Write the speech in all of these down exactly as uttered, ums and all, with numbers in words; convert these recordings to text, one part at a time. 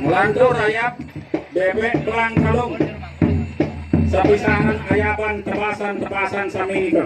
Lantur ayap bebek pelang kalung. Sapisahan ayapan tepasan-tepasan sami nika.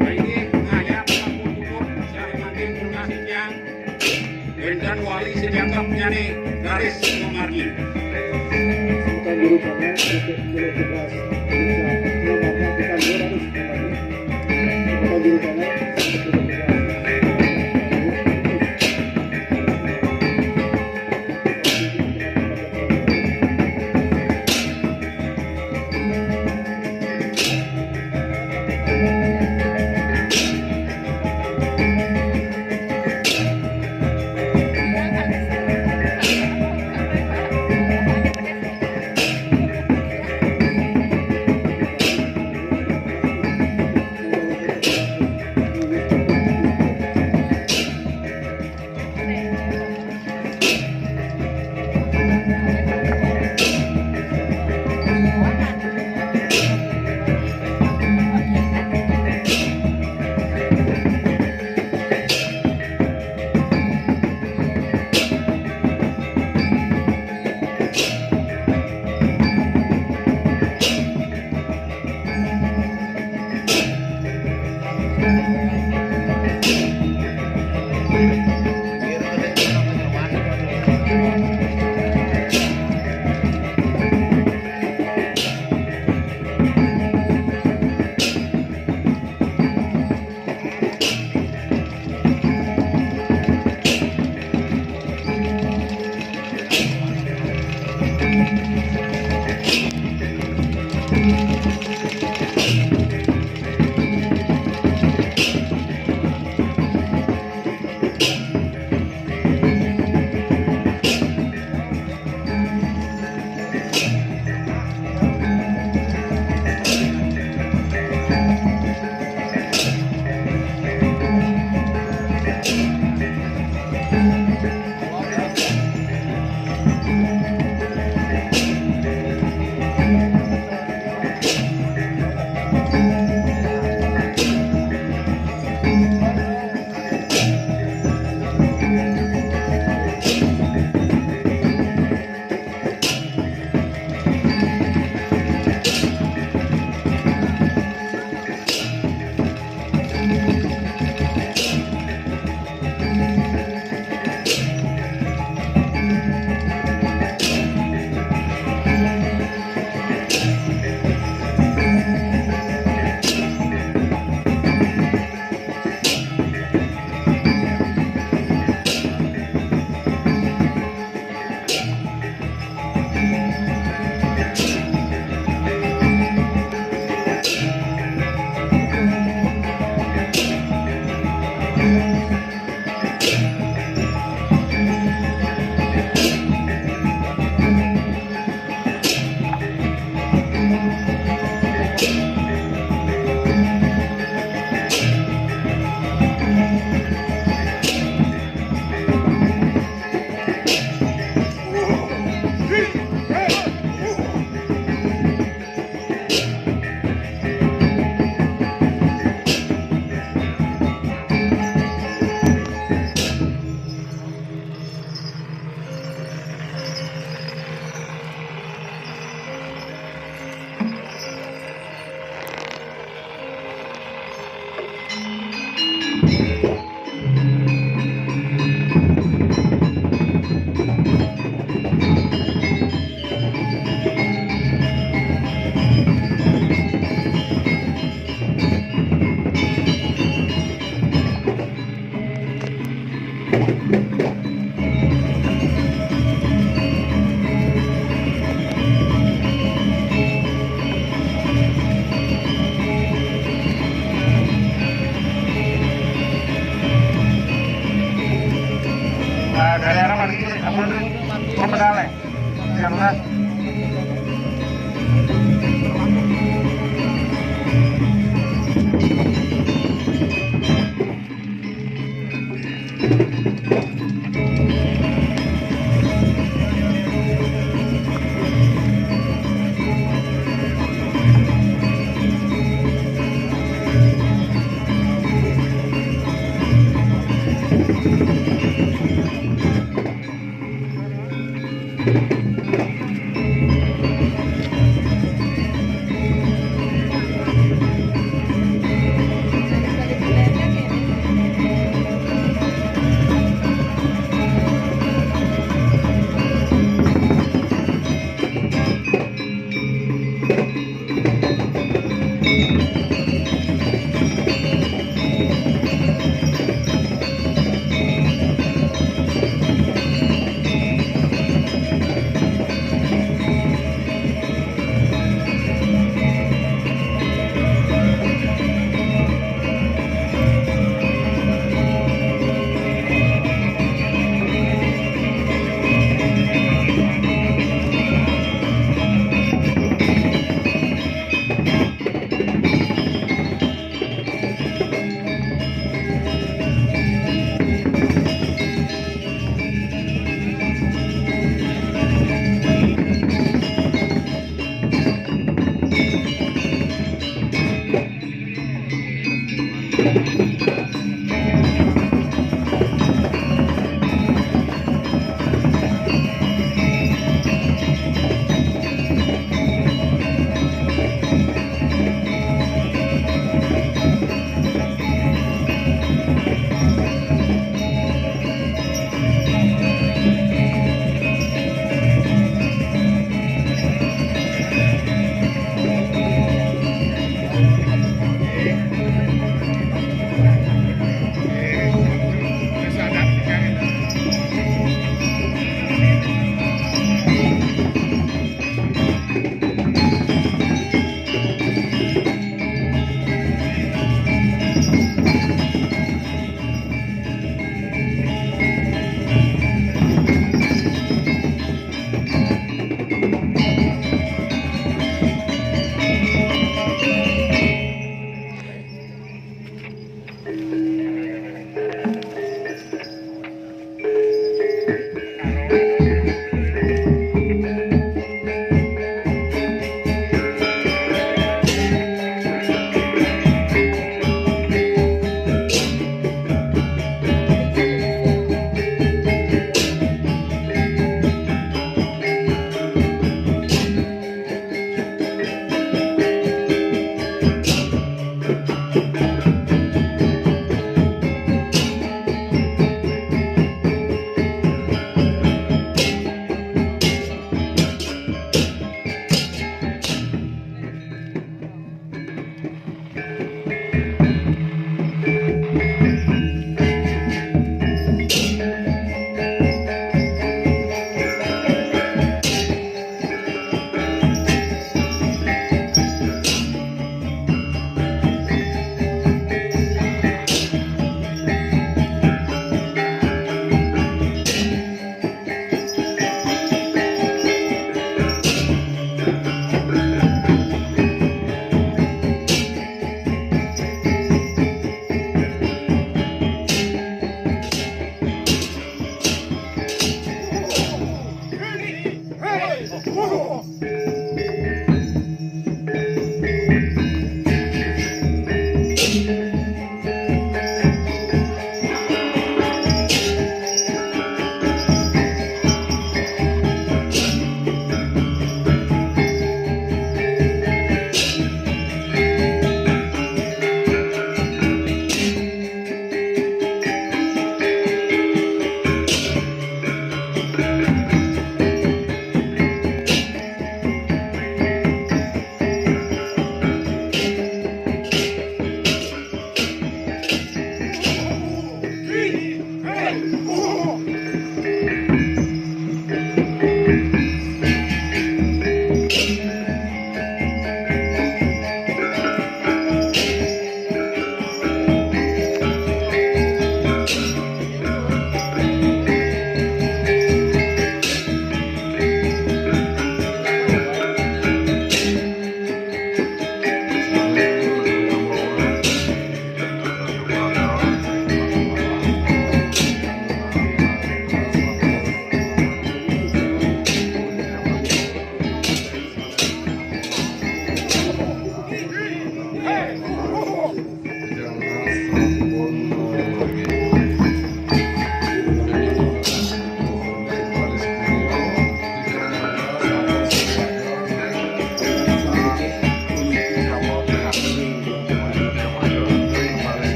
Nah, ini ayah pelaku hukum, saya makin lunas yang Benten wali sejangkep nyane garis memargi. Sultan Guru Paman untuk melepas melepaskan dua ratus kembali. Sultan Guru Paman untuk melepas Pemeran, eh. Yang mana?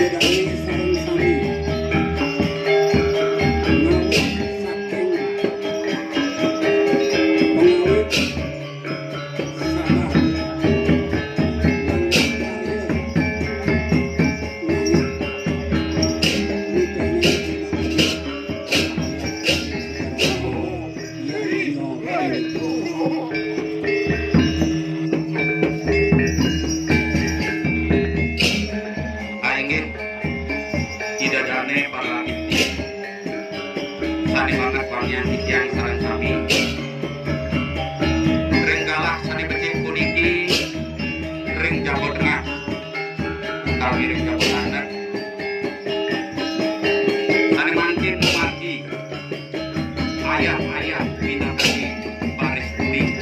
Dane sareng sami. Nawit saking pengawit saha lan karya nanging nitene Inggih, Ida Dane para titi, sane manget wangian titiang sareng sami. Ring galah sane becik puniki, ring jaba tengah, utawi ring jaba sandek, sane mangkin mamargi ayah-ayah minakadi baris budi.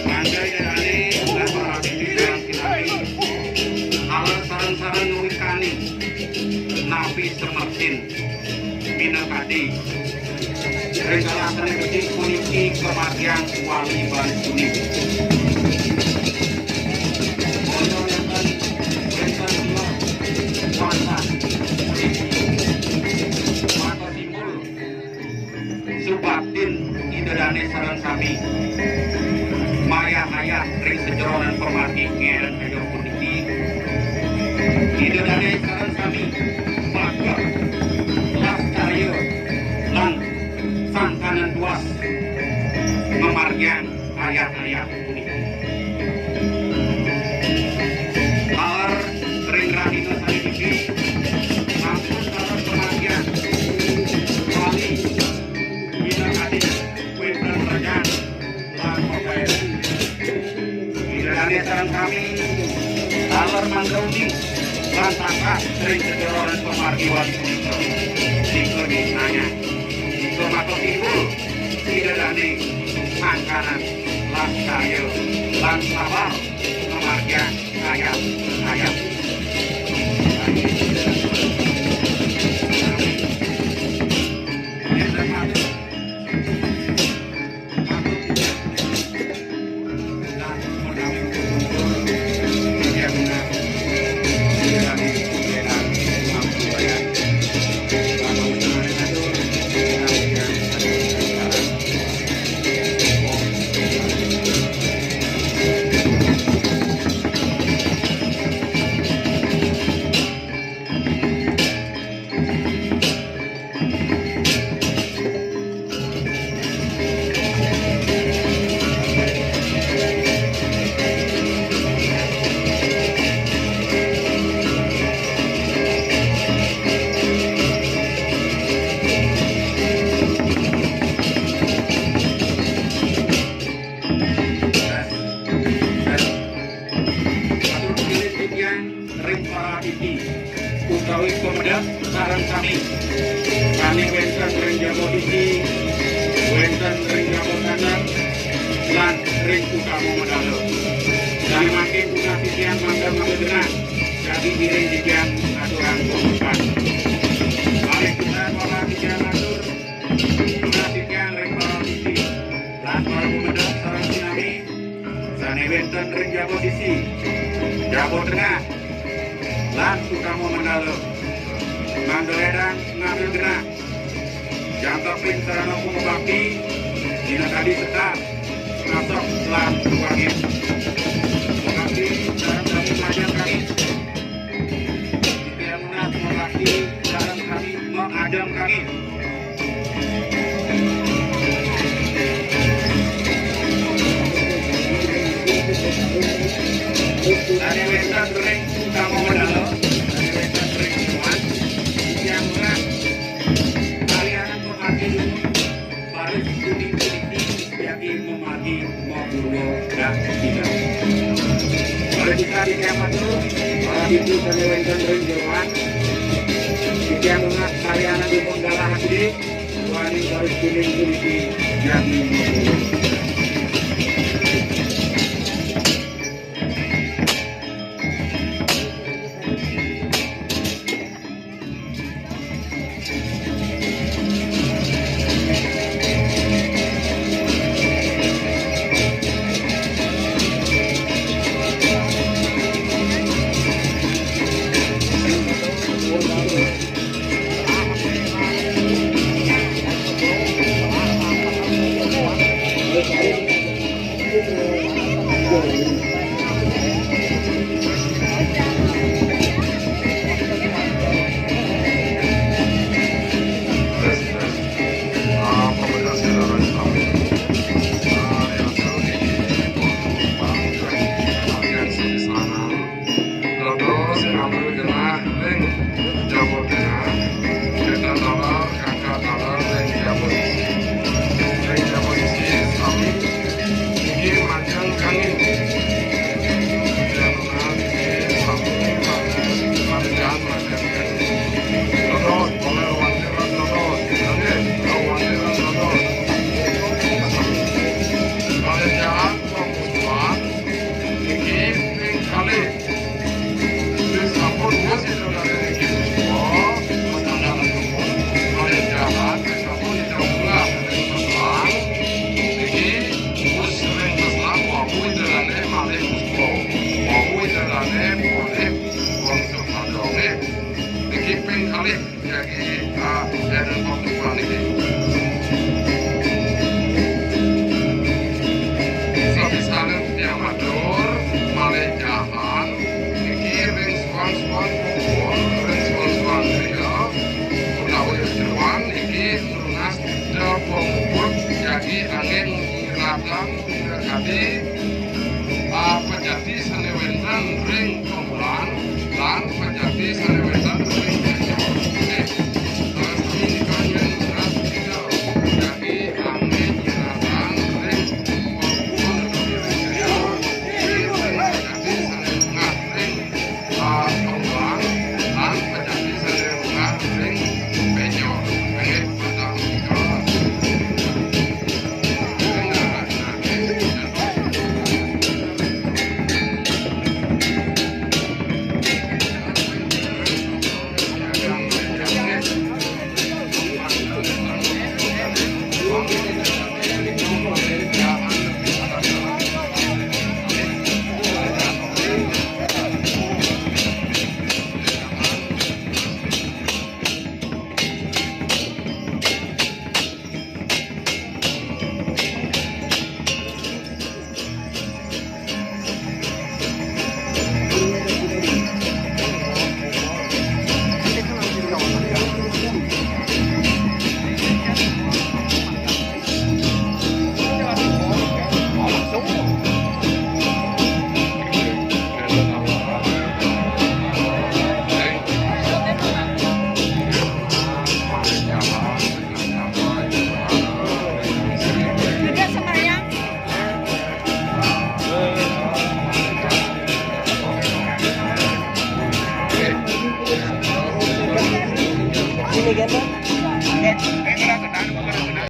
Mangda Ida Dane lan para titi sareng sinami, ala sareng-sareng ngawikaning napi semertin minakadi ring galah sane becik puniki kamargiang wali baris budi. Boya nenten wenten dua wantah puniki. Maka timbul subaktin Ida Dane sareng sami mayah-ayah ring sajeroning pamargi ngeren kaya puniki. Ida Dane sareng sami bakal lascarya lan sangkaning tuas mamargiang ayah-ayah puniki. Taler ring rahina sane niki sampun taler pamargiang wali minakadi wenten rajan lan papayan. Ida Dane sareng sami taler mangga uning lan tatas ring sajeroning pamargi wali punika. Nika naya, nika maka timbul Ida Dane sangkaning lascarya lan sabar ngamargiang ayah-ayah. Atur pilih titiang ring para titi utawi pamedal sareng sami sane wenten ring jaba titi, wenten ring jaba sandang, lan ring utama mandala. Sane mangkin tunas titiang mangda mangda genah, jagi ngiring titiang aturang pamungkas. Malih pisan wantah titiang atur, tunas titiang ring para titi lan para pamedal sareng sinami sane wenten ring jaba sisi, jaba tengah, lan utama mandala. Mangda ledang ngambil genah, jangkepin sarana pangubakti, dina kadi sekar, ngasok lan wangen. Pangubakti sareng sami majeng kami. Titiang nunas pangubakti sareng sami majeng kami. Sane wenten ring utama mandala, sane wenten ring Iwan, titiang nunas kalianan pangubakti dumun, baris budi puniki jagi mamargi mapurwa dina. Malih pisan titiang matur, para titi sane wenten ring jeroan, titiang nunas kalianan dumun galah adi, duaning baris kuning puniki jagi mapurwa. Kita talar, kakak talar, ring dia posisi. Ring dia posisi, sami. Niki majeng kangin. Jangan sami, majeng, majeng kangin. Lodot, oleh wantiran lodot. Oke, wantiran lodot. Malih jahat, wong musuhan. Niki ping kalih. Wis sampun wis ida dane niki puspa, masyarakat umum, malih jahat, wis sampun ida munggah ring seselang. Niki wis ring seselang, wau ida dane malih puspa. Wau ida dane polih wong sepadone. Niki ping kalih. Jagi, ah, enten pembukuan ini. Sapisanan tiang matur, malih jahan, niki ring suan-suan pupun, ring suan-suan griya, utawi jeroan niki nunas titah pemuput, jagi angin ngiratang, kadi